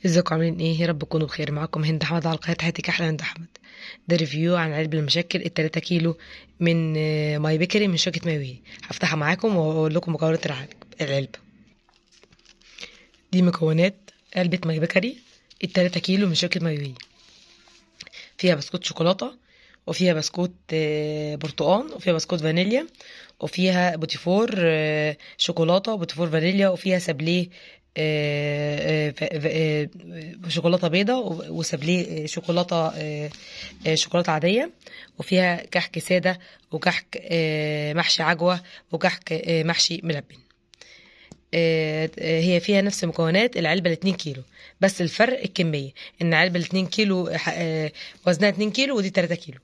ازيكم عاملين ايه؟ يا رب تكونوا بخير. معاكم هند احمد على قناة حياتك احلى هند احمد. ده review عن علبة المشكل ال3 كيلو من My Bakery من شركة My Way. هفتحها معاكم واقول لكم مكونات العلبة دي. مكونات علبة My Bakery ال3 كيلو من شركة My Way. فيها بسكوت شوكولاتة، وفيها بسكوت برتقان، وفيها بسكوت فانيليا، وفيها بوتيفور شوكولاتة وبوتيفور فانيليا، وفيها سابليه شوكولاتة بيضة وسابليه شوكولاتة شوكولاتة عادية، وفيها كحك ساده وكحك محشي عجوه وكحك محشي ملبن. هي فيها نفس مكونات العلبة 2 كيلو، بس الفرق الكمية، ان علبة 2 كيلو وزنها 2 كيلو ودي 3 كيلو.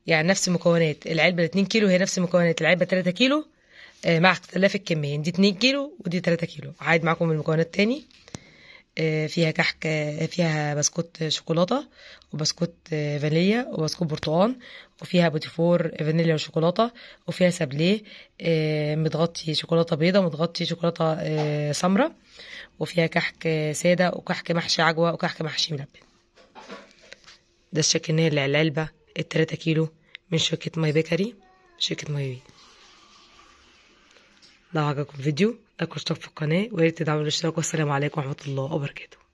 يعني نفس مكونات العلبة 2 كيلو هي نفس مكونات العلبة 3 كيلو مع اختلاف الكمية، دي 2 كيلو ودي 3 كيلو. عايد معاكم المكونات تاني. فيها كحك، فيها بسكوت شوكولاتة وبسكوت فانيليا وبسكوت برتقان، وفيها بوتيفور فانيليا وشوكولاته، وفيها سابليه متغطي شوكولاتة بيضة متغطي شوكولاتة سمراء، وفيها كحك ساده وكحك محشي عجوه وكحك محشي ملبن. ده الشكل النهائي للعلبه ال3 كيلو من شركة My Bakery، شركة My Way. لو عجبكم الفيديو like واشتراك في القناة، وياريت تدعموا الاشتراك. والسلام عليكم ورحمة الله وبركاته.